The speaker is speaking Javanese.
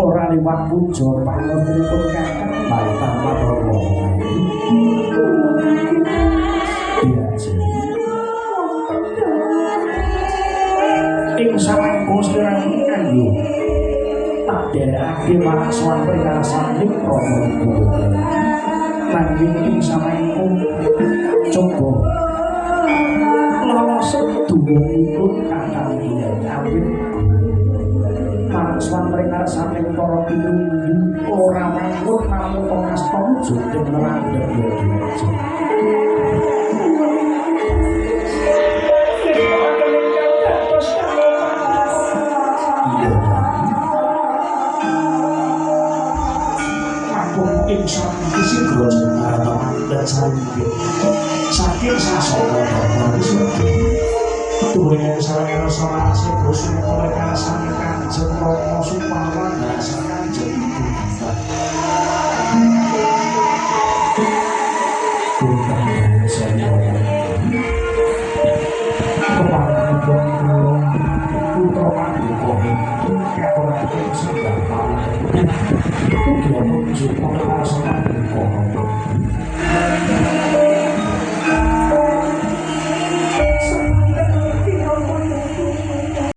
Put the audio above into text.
Ora liwat puja pangestunipun Kakang Baitang Madarma. Ing samangko sliramu ayo tak derekake marang sowan pringarsaning Rama Ibu. Nanging ing samangko coba lolos seduluripun Kakang Kyai awit marang sowan pringarsaning para pinunggu ora mangkut namung kasta wujuding nrandhep yadya. Saking sasana dharma wisuda tuwin sareng samarase bosan kalekarsan Kanjeng Rama Supawan rasa Kanjeng Ibu Gita. Punten saya kepanipun kula putra paduka ingkang katuraken sembah pawonten ugi atur wonten rasa paduka.